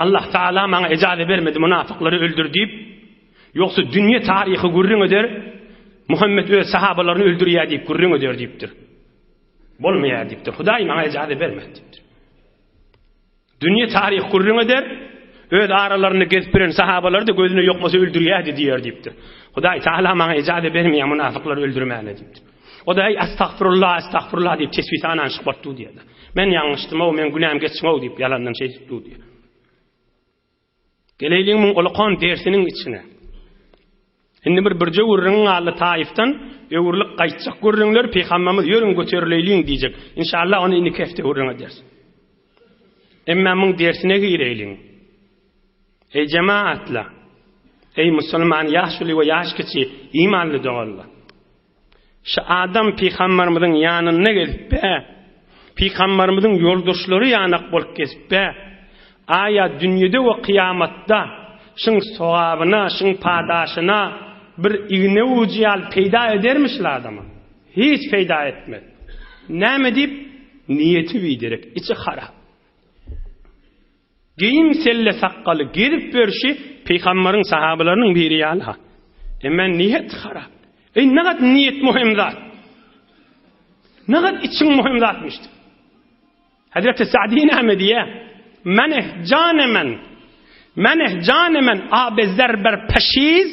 Allah Taala maňa ijaze bermedi munafyklary öldür diýip. Ýogsa dünýe taryhy gürrüň eder, Muhammed öz sahabalaryny öldürýär diýip gürrüň eder diýipdir. Bolmaýar diýipdir. Hudaý maňa ijaze bermedi diýipdir. Dünýe taryh gürrüň eder, öz aralarynda gezip bilen sahabalary-da gözüne ýokmasa öldürýärdi diýer diýipdir. Hudaý Taala maňa ijaze bermeýär munafyklary öldürmäne diýipdir. O-da eý estagfirullah, estagfirullah diýip tesbih-sanan çykyp dur diýýär. Men ýalňyşdym-ow, men günäm geçsin-ow diýip ýalandan şeýdip dur diýýär. Geleýliň muň ulakan dersiniň içine. Indi bir birje gürrüň galdy Taifden, öwrülip gaýtjak gürrüňler Pygamberimiz ýörüň göterileýliň diýjek. Inşallah ony indiki hepde gürrüň ederis. Emma muň dersine gireýliň. Eý jemaatlar! Eý musulman ýaşuly we ýaş kiçi imanly doganlar! Şu adam pygamberimiziň ýanynda gezip-ä, pygamberimiziň ýoldaşlary ýanak bolup gezip-ä, Aýa dünýede we kyýamatda şyň sogabyna, şyň padaşyna bir igne ujy ýaly peýda edermi şul adama? Hiç peýda etmez. Näme diýip? Niýeti biderek, içi harap. Geýim selle sakgaly gezip ýörşi pygambaryň sahabalarynyň biri ýaly-ha. Emma niýet harap. Eý, nagat niýet möhüm zat. Nagat içiň möhüm zatmyşdy. Hazreti Sa'di näme diýýär? Meneh jane men. Meneh jane men abe zer ber peşiz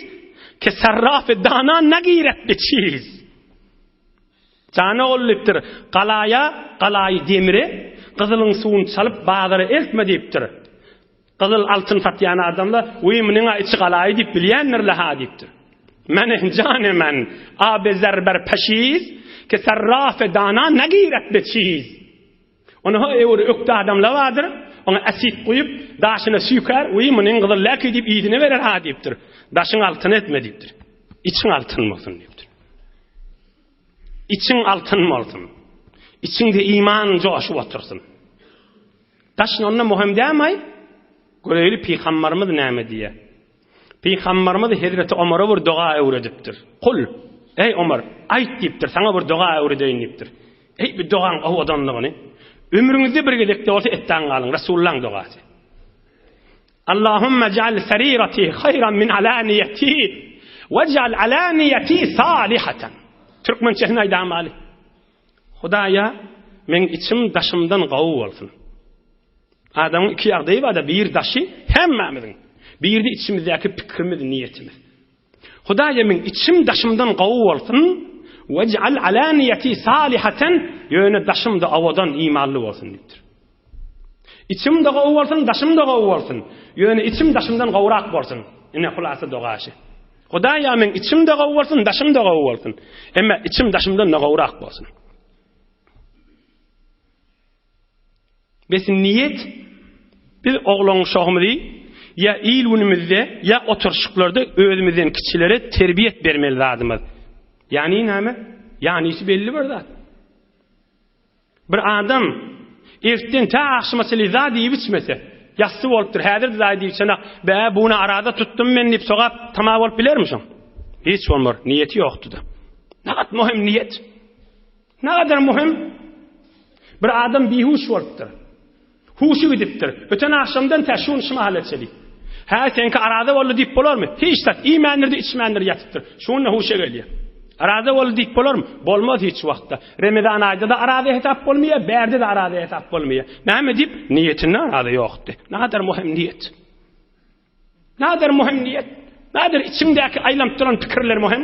ke sarraf dana nagiret be çiz. Jana ol diýipdir, Galaýa, galaýy demire, gyzylyň suwuny çalyp bazara eltme diýipdir. Gyzyl altyn satýan adamlar, Wiý, munyň-a içi galaýy diýip bilýändir-le-ha diýipdir. Mene jane men, abe zer ber peşiz, ke sarrafe dana nagiret be çiz. Onda-ha öwri ökde adamlar bardyr, oňa asit guýup, daşyna süýkär, Wiý, munyň gyzyl läki diýip yzyna berer-ha diýipdir. Daşyň altyn etme diýipdir. Içiň altyn bolsun diýipdir. Içiň altyn bolsun. Içiňde iman joşup otursyn. Daşyň onda möhüm dämaý? Göreýli pygambarymyz näme diýýär. Pygambarymyz Hezreti Omara bir doga öwredipdir. Kul, eý Omar, aýt diýipdir, saňa bir doga öwredeýin diýipdir. Eý bu dogaň owadanlygyny ömrüňizde bir gezekde bolsa etdäň galyň, Resulullaň dogasy. Allahumma ja'al sarirati haýran min alaniýati wej'al alaniýati salihatan. Türkmençesini aýdamaly. Hudaýa, meň içim daşymdan gowy bolsun. Adamyň iki ýagdaýy bar-da, bir daşy hemmämiziň, biri-de içimizdäki pikirimiz, niýetimiz. Hudaýa meň içim daşymdan gowy bolsun, wej'al alaniýati salihatan, ýöne daşym-da owadan, imanly bolsun diýipdir. Içim-de gowy bolsun, daşym-da gowy bolsun. Ýöne içim daşymdan gowrak bolsun. Ine hulasa dogaşy. Hudaýa meň içim-de gowy bolsun, daşym-da gowy bolsun. Emma içim daşymdan-da gowrak bolsun. Bes niýet biz oglan uşagymyzy ýa il günümizde ýa oturşyklarda özümizden kiçilere terbiýet bermeli zadymyz. Ýani näme? Ýanisi belli bir zat. Bir adam ertden tä agşama çenli zat iýip içmese, ýassy bolupdyr, häzir-de zat iýip içenak, bä, buna araza tutdum men diýip sogap tama bolup bilermi şoň? Hiç bolmar, niýeti ýokdy-da. Nagat möhüm niýet. Nagadar möhüm. Bir adam bihuş bolupdyr. Huşy gidipdir. Öten agşamdan tä şu gün şu mahala çenli. Hä, seňki araza boldy diýip bolarmy? Hiç zat iýmändir-de, içmändir ýatypdyr. Şu gün-de huşa gelýär. Araza boldy diýip bolarmy? Bolmaz hiç wagtda. Remezan aýda-da araza hesap bolmaýar, bärde-de araza hesap bolmaýar. Näme diýip? Niýetinde araza ýokdy. Nagadar möhüm niýet. Nader möhüm niýet. Nader içiňdäki aýlanyp duran pikirler möhüm.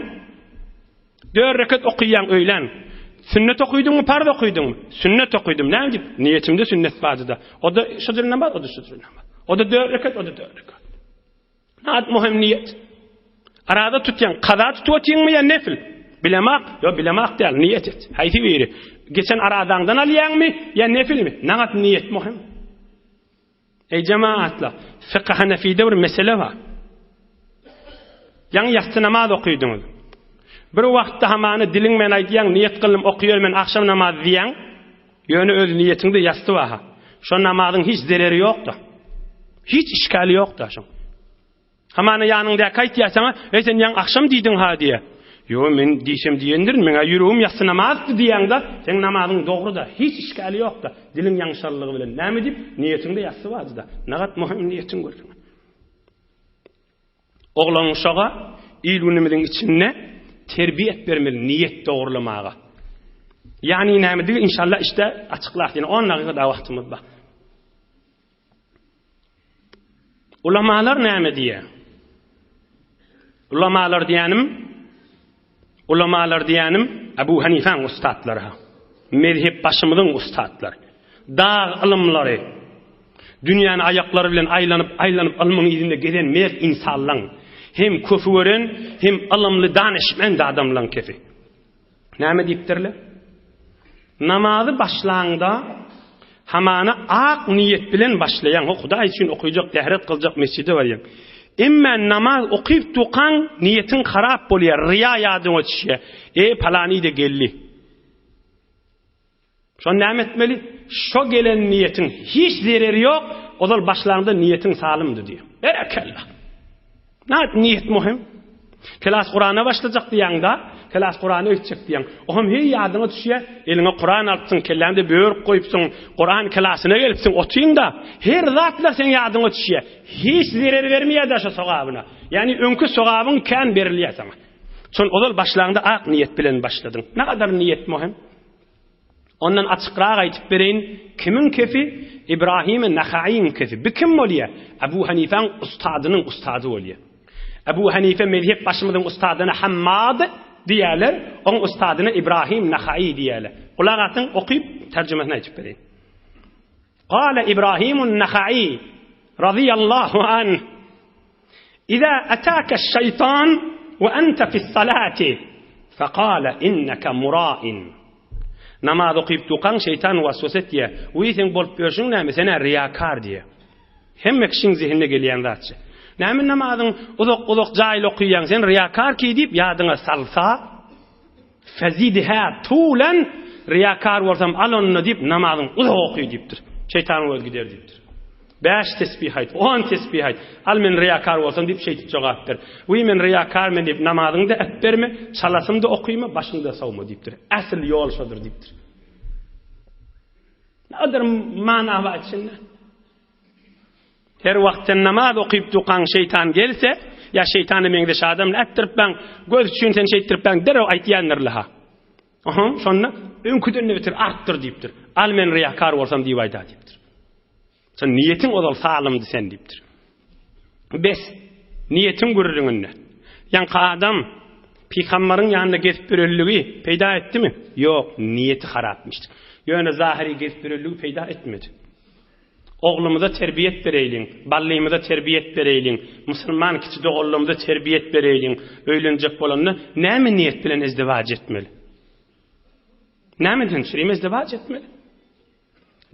Dör reket okyýaň öýlän. Sünnet okydyňmy, parz okydyňmy? Sünnet okydym. Näme diýip? Niýetimde sünnet bardy-da. O-da şu dil namaz, o-da şu dil namaz. O-da dör reket, o-da dör reket. Nad möhüm niýet. Arada tutýaň, kaza tutup otyňmy ýa nefil? Bilemak, ýo bilemak däl, niýet et. Haýsy biri? Geçen aradaňdan alýaňmy ýa nefilmi? Nagat niýet möhüm. Eý jemagatlar, fykh hanefide bir mesele bar. Ýaňy ýassy namaz okydyňyz. Bir wagtda hamany diliň men aýdýaň, niýet kyldym okaýar men agşam namazy diýýäň. Ýöne öz niýetiňde ýassy bar. Şo namazyň hiç zereri ýok-da. Hiç işgali ýok-da şoň. Hamana ýanyňdaky aýtýar saňa, Eý, sen ýaňy agşam diýdiň-ha diýýär. Ýo, men diýsem diýendirin, meň-ä ýüregim ýassy namazdy diýýäň-de, seň namazyň dogry-da, hiç işgäli ýok-da, diliň ýaňşarlygy bilen. Näme diýip, niýetiňde ýassy bardy-da. Nagat möhüm niýetiň görsün. Oglan-uşaga il-günümiziň içinde terbiýet bermeli, niýet dogrulamaga. Ýagny nämedigi inşallah işte açyklarys. Ýene on dagyga da wagtymyz bar. Ulamalar näme diýýär? Ulamalar diýýänim, ulamalar diýýänim Abu Hanifäň ustatlary ha. Mezhep başymyzyň ustatlary. Dag ylymlary. Dünýäni aýaklary bilen aýlanyp, aýlanyp ylmyň yzynda gezen mert insanlaň hem köfi gören, hem ylymly danyşmend adamlaň kefi. Näme diýipdirler? Namazy başlaňda hamana ak niýet bilen başlaýaň, ho Hudaý üçin okyjak, tähret kyljak mesjide barýaň. Emma namaz okyp durkaň niýetiň harap bolýar, riýa ýadyňa düşýär. E, palany-da geldi. Şony näme etmeli? Şo gelen niýetiň hiç zereri ýok, ozal başlaňda niýetiň salymdy diýýär. Berekella. Nädip niýet möhüm? Kelas Kurana başlajak diýýäň-da, kelas Kurana gitjek diýýäň. Oňam heý ýadyňa düşýär, eliňe Kuran alypsyň, kelläňde börük goýupsyň, Kuran kelasyna gelipsiň, otyň-da, her zatlar seň ýadyňa düşýär. Hiç zerer bermeýär-de şo sogabyna. Ýagny öňki sogabyň kän berilýär saňa. Şon ozal başlaňda ak niýet bilen başladyň. Nägadar niýet möhüm? Ondan açykrak aýtyp bereýin, kimiň kefi? Ibrahim Nahaýyň kefi. Bu kim bolýar? Abu Hanifäň ustadynyň ustady bolýar. Abu Hanife mezhep başymyzyň ustadyna Hammad diýýärler, oň ustadyna Ibrahim Nahaýy diýýärler. Gulak asyň, okyp, terjimesini aýtyp bereýin. Gala Ibrahimun Nahaýy razyýallahu anh Iza ataka şeýtan we ente fis-salati fekale inneke murain. Namaz okyp dukaň şeýtan waswasa etýär. Wiý seň bolup ýörşüň näme, sen-ä riýakar diýýär. Hemme kişiň zehinine gelýän zatçy. Näme namazyň uzak-uzak jaýly okyýaň, sen riýakar ki diýip ýadyňa salsa, Fezidhä tulan, riýakar bolsam al onda diýip namazyň uzak oky diýipdir. Şeýtanyň özi gider diýipdir. Bäş tesbih aýt, on tesbih aýt. Al men riýakar bolsam diýip şeýdip jogap ber. Wiý men riýakar men diýip namazyňda äpberme, çalasyn-da okyma, başyňda sowma diýipdir. Äsl ýol şodur diýipdir. Nädir mana bar içinde? Her wagt sen namaz okyp dukaň şeýtan gelse, ýa şeýtana meňzeş adam ätdiripmäň, göz üçin sen şeýtdiripmäň derrew aýtýandyrla-ha. Aha, şonda öňküden-de beter artdyr diýipdir. Al men ryýakar bolsam diýip aýda diýipdir. Sen niýetiň ozal salymdy sen diýipdir. Bes, niýetiň gürrüňinde. Ýaňky adam pygambaryň ýanynda gezip ýörenligi peýda etdimi? Ýok, niýeti harapmyş. Ýöne zahyry gezip ýörenligi peýda etmedi. Oglumyza terbiýet bereýliň, ballymyza terbiýet bereýliň, musulman kiçi doganlarymyza terbiýet bereýliň, öýlenjek bolanda näme niýet bilen izdiwaç etmeli? Nämeden çürim izdiwaç etmeli?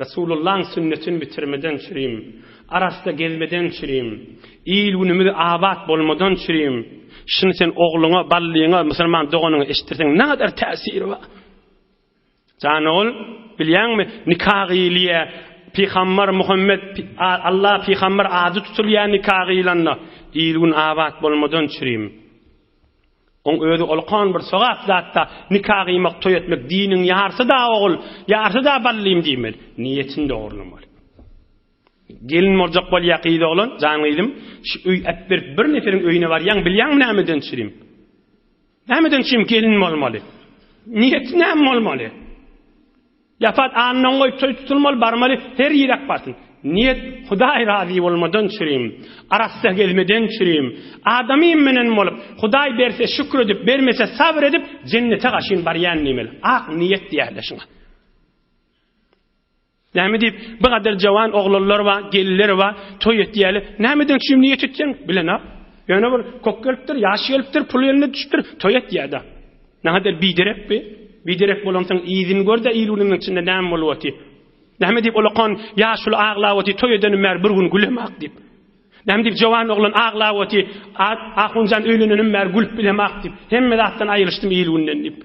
Resulullahyň sünnetini bitirmeden çürim, arassa gezmeden çürim, il-günümiz abat bolmadan çürim, şuny sen ogluňa, ballyňa, musulman doganyňa eşitdirseň nägadar täsiri bar? Jan ogul, bilýäňmi, nika gyýylýa, pygambar Muhammet, Allah pygambar ady tutulýa nika gyýylanda, il-gün abat bolmadan çürim. Oň özi olkan bir sogap zatda, nika gyýmak, toý etmek diniň ýarsy-da ogul, ýarsy-da ballym diýmeli. Niýetini dogrulamaly. Gelin boljak bolýa gyz oglan, jan gyzym, şu öý äpberip bir neferiň öýüne barýaň, bilýäňmi nämeden çürim? Nämeden üçin gelin bolmaly? Niýeti näme bolmaly? Ýapat andan goýup toý tutulmaly, barmaly, her ýerek barsyn. Niýet Hudaý razy bolmadan çürim, arassa gezmeden çürim, adamym menen bolup, Hudaý berse şükür edip, bermese sabyr edip, jennete gaşyn barýan diýmeli. Ak niýet diýerler şuňa. Näme diýip, bu gadar jawan oglanlar bar, gelinler bar, toý etýärler. Nämeden üçin niýet etseň, bilenok. Ýöne bir kok gelipdir, ýaş gelipdir, pul eline düşüpdir, toý etýär-de. Nähadar biderek bi? Biderek bolansoň yzyny gör-de il-günümiň içinde näme bolup otyr. Näme diýip olakan ýaşuly aglap otyr, toý edenim bäri bir gün gülemak diýip. Näme diýip jawan oglan aglap otyr, Ahunjan öýlenenim bäri gülüp bilemak diýip. Hemme zatdan aýrylyşdym il-günden diýip.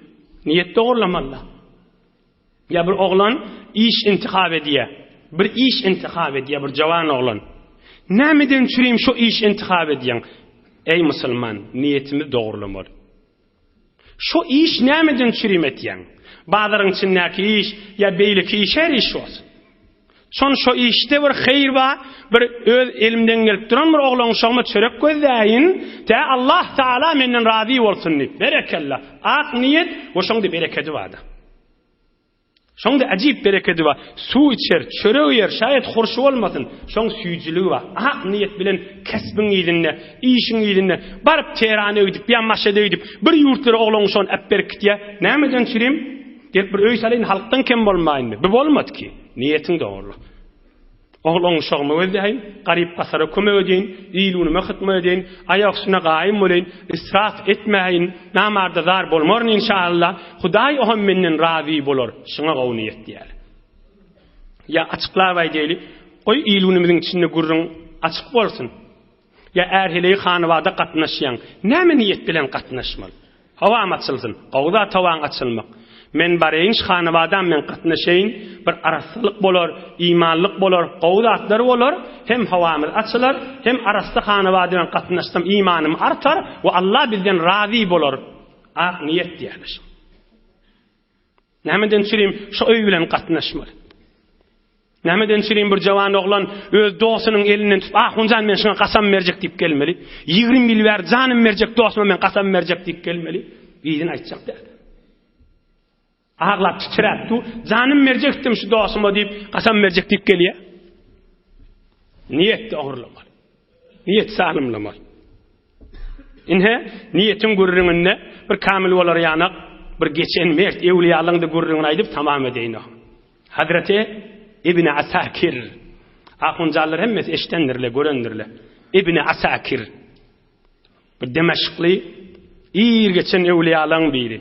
Niýet dogurlamaly-da. Ýa bir oglan iş intihap edýär. Bir iş intihap edýär bir jawan oglan. Nämeden çürim şo iş intihap edýäň? Eý musulman, niýetimiz dogrulamaly. Şo iş nämeden çürim etýäň? Bazaryň içindäki iş ýa beýleki iş her iş bolsun. Şon şo işde bir heýr bar, bir öz elimden gelip duran bir oglan uşagyma çörek gözläýin, tä Allah Taala menden razy bolsun diýip. Berekella. Ak niýet we şoňda berekedi barda. Şoňda ajyp berekedi bar. Suw içer, çörek iýer, şaýat hurşy bolmasyn, şoň süýjüligi bar. Ak niýet bilen kesbiň yzynda, işiň yzynda baryp Tehrana gidip ýa Maşada gidip bir ýurtlara oglan uşagyny äpberip gitýär. Nämeden çürim? Gelip bir öý salaýyn, halkdan kem bolmaýyn. Bu bolmady ki. Niýetiň dogrulyk. Ogul oňuşagymy gözläýin, garyp-gasara kömek edeýin, il-günüme hytmat edeýin, aýak üstüne gaýym boleýin, israf etmäýin, namarda zar bolmaryn inşaalla, Hudaý oňam menden razy bolar, şuňa gowy niýet diýýär. Ýa açyklap aýdaýly, goý il-günümiziň içinde gürrüň açyk bolsun. Ýa är-heleý hanybada gatnaşýaň, näme niýet bilen gatnaşmaly? Howam açylsyn, gowy zat howaň açylmak. Men bareýin şu hanabadam men gatnaşaýyn, bir arassalyk bolar, imanlyk bolar, gowy zatlar bolar, hem howamyz açylar, hem arassa hanabada men gatnaşsam imanym artar we Allah bizden razy bolar. Ak niýet diýýärler. Nämeden çürim şu öý bilen gatnaşmaly. Nämeden çürim bir jawan oglan öz dostunyň elinden tutup, Ahunjan men şuňa kasam berjek diýip gelmeli. 20 ýyl bäri janym berjek dostuma men kasam berjek diýip gelmeli. Yzyny aýtjak däl. Aglap titräp dur. Janym berjekdim şu dostuma diýip, kasam berjek diýip gelýär. Niýet dogrulamaly. Niýet salymlamaly. Ine, niýetiň gürrüňinde bir kamil bolar ýanak, bir geçen mert ewliýalaryň-da gürrüňini aýdyp tamam edeýin. Hazreti Ibn Asakir. Ahunjanlar hemmesi eşdendirle, görendirle. Ibn Asakir. Bir Demeşkli ir geçen ewliýalaryň biri.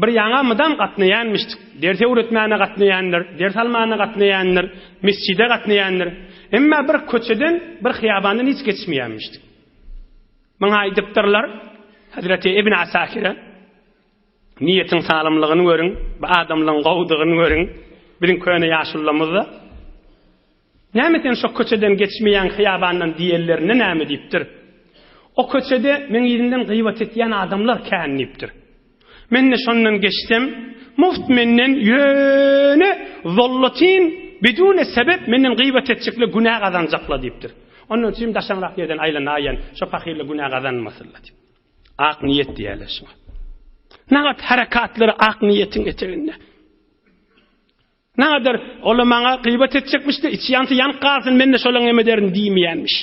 Bir ýaňa mydam gatnaýanmyşdyk. Ders öwretmäne gatnaýandyr, ders almana gatnaýandyr, mesjide gatnaýandyr. Emma bir köçeden, bir hyýabandan hiç geçmeýänmişdik. Maňa aýdypdyrlar, Hazreti Ibn Asakire, niýetiň salymlygyny görüň, bu adamlaryň gowudygyny görüň. Biziň köne ýaşulularymyz-da, Näme sen şo köçeden geçmeýäň hyýabandan diýenlerinde näme diýipdir. O köçede meň yzymdan gyýbat etýän adamlar kän diýipdir. Men-de şondan geçsem, muft menden ýöne zollatyn bidune sebep menden gyýbat etjekler günä gazanjaklar diýipdir. Ondan üçin daşaňrak ýerden aýlanaýan şo pahyrlar günä gazanmasynlar diýip. Ak niýet diýerler şuňa. Nagat harakatlary ak niýetiň eteginde. Nagadar, ola maňa gyýbat etjekmiş-de, içi ýansa ýanyp galsyn, men-de şolaň em ederin diýmeýänmiş.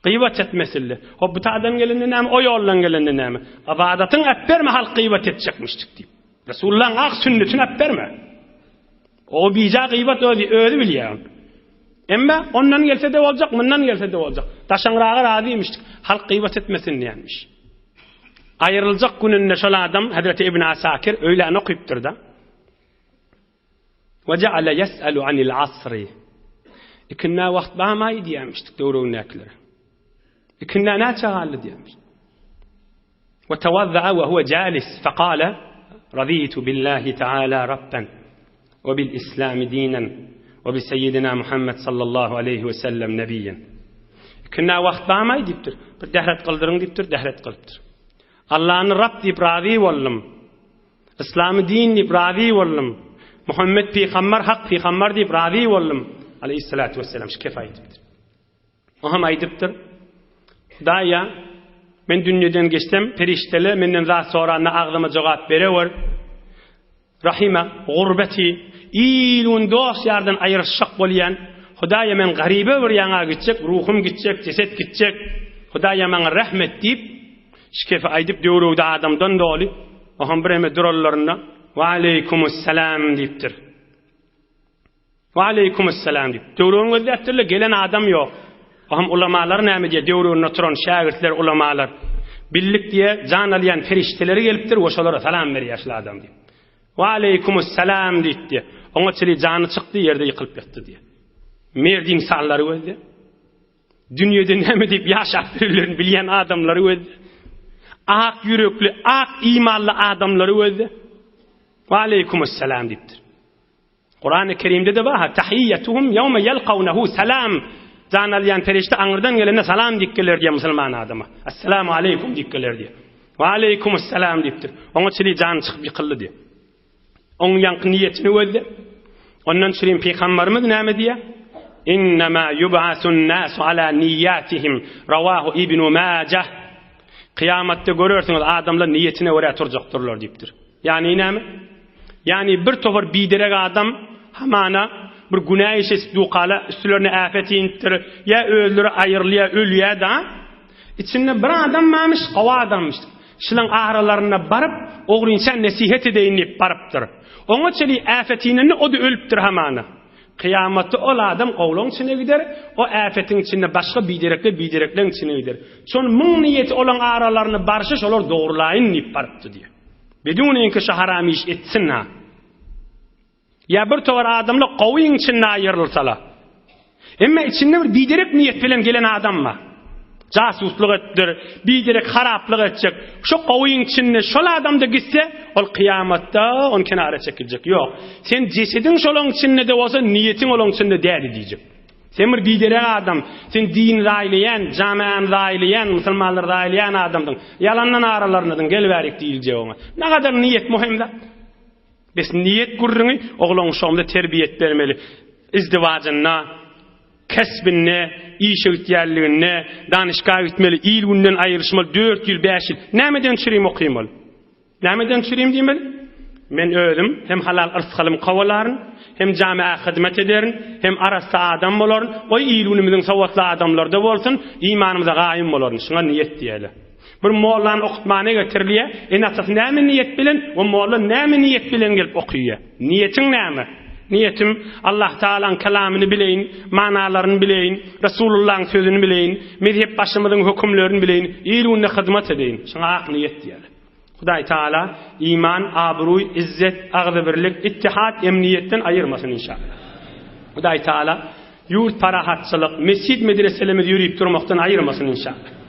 Gyýbat etmesildi. Hop, bu tadan gelende näme, o ýoldan gelende näme? Ybadatyň äpberme halk gyýbat etjekmişdik diýip. Resulullahyň ak sünnetini äpberme. O bija gyýbat özi, özi bilýär. Emma ondan gelse-de boljak, mundan gelse-de boljak. Daşaňraga razymişdik. Halk gyýbat etmesin diýenmiş. Aýryljak gününde şol adam Hazreti Ibn Asakir öýlän okypdyr-da. Ve ceale yes'alu anil asri. Ikindä wagt barmaý diýýärmişdik döwregindäkilere. Ikindä näçe galdy diýýärmiş. Ve tawazza'a ve huve jalis fekale raditu billahi taala rabben ve bil islami dinen ve bi seyyidina Muhammed sallallahu aleyhi ve sellem nebiyen. Ikindä wagt barmaý diýipdir. Bir dähret kyldyryň diýipdir, dähret kylypdyr. Allany Rab diýip razy boldum. Yslamy din diýip razy boldum. Muhammet pygambar hak pygambar diýip razy boldum. Aleyhissalatu vesselam şu kefa aýdypdyr. O hem aýdypdyr. Hudaýa, men dünýeden geçsem, perişdeler menden zat soranda agzyma jogap berewer. Rahime gurbeti, il-gün dost-ýardan aýrylyşjak bolýan, Hudaýa men garyba bir ýaňa gitjek, ruhum gitjek, jeset gitjek, Hudaýa maňa rähm et diýip, şikefi aýdyp döwrügde adamdan doly, oňam bireme duranlarynda, Waleýkumussalam diýipdir. Waleýkumessalam diýip, döwrügini gözläpdirler, gelen adam ýok. Ohm ulamalar näme diýýär, döwrüginde oturan şägirtler, ulamalar. Bildik diýýär, jan alýan perişdeleri gelipdir we şolara salam berýär şul adam diýip. Waleýkumessalam diýip diýýär. Oňa çenli jany çykdy, ýerde ýykylyp ýatdy diýýär. Merdi insanlary gözle. Dünýede näme diýip ýaşap ýörenlerini bilýän adamlary gözle. Ak ýürekli, ak imanly adamlary gözle. Waleýkumessalam diýipdir. Kurany Kerimde-de bar, Tahiyyatuhum yawma yalqawnahu salam. Jan alýan perişde aňyrdan gelende salam diýip geler diýýär musulman adama. Assalamu aleýkum diýip geler diýýär. Wa aleýkumussalam diýipdir. Oňa çili jany çykyp ýykyldy diýýär. Oň ýaňky niýetini gözle. Ondan çürim pygamberimiz näme diýýär? Innema yub'asun nasu ala niyyatihim. Rawahu Ibn Majah. Kyýamatda görersiňiz adamlar niýetine görä turjakdyrlar diýipdir. Ýagny näme? Ýagny bir topar biderek adam hamana bir günä iş edip dukala üstlerine äpet inipdir, ýa özleri aýrylýar, ölýär-da. Içinde bir adam barmyş, gowy adamyş. Şulaň aralarynda baryp, ogrynça nesihet edeýin diýip barypdyr. Oňa çenli äpet inende o-da ölüpdir hamana. Kyýamatda ol adam gowlaň içine gider, o äpetiň içinde başga biderekler biderekleň içine gider. Şol muň niýeti olaň aralaryna barşy şolar dogrulaýyn diýip barypdy diýýär. Beduniňki şu haram iş etsin ha. Ýa bir towar adamlar gowyň içinde aýrylsala. Emma içinde bir biderek niýet bilen gelen adam bar. Jasuslyk etdir, biderek haraplyk etjek. Şu gowyň içinde şol adam-da gitse, ol kyýamatda on kenara çekiljek. Ýok. Sen jesediň şolaň içinde-de bolsa, niýetiň olaň içinde däli diýjek. Sen bir biderek adam. Sen dini zaýlaýan, jamiany zaýlaýan, musulmanlary zaýlaýan adamdyň. Ýalandan aralaryndadyň, gel bärik diýiljek oňa. Nagadar niýet möhüm zat. Bes niýet gürrüňi oglan uşagymyza terbiýet bermeli. Izdiwajynda, kesbinde, işe gitýänliginde, danyşga gitmeli, il-günden aýrylyşmaly, dört ýyl, bäş ýyl. Nämeden çürim okymaly? Nämeden çürim diýmeli? Men özüm hem halal yrsgalym kowalaryn, hem jamiä hyzmat ederin, hem arassa adam bolaryn, goý il-günümiziň sowatly adamlary-da bolsun, imanymyza gaýym bolaryn. Şuňa niýet diýeli. Bir mollany okutmana getirilýär, ene-atasy näme niýet bilen we molla näme niýet bilen gelip okyýar? Niýetiň näme? Niýetim, Allah Tagalaň kelamyny bileýin, manalaryny bileýin, Resulullahyň sözüni bileýin, mezhep başymyzyň hökümlerini bileýin, il-günde hyzmat edeýin. Şuňa ak niýet diýýärler. Hudaý Tagala iman, abruý, izzet, agzybirlik, ittihat, emniýetden aýyrmasyn inşallah. Hudaý Tagala ýurt parahatçylyk, mesjid medreselerimizi ýörüp durmakdan aýyrmasyn inşallah.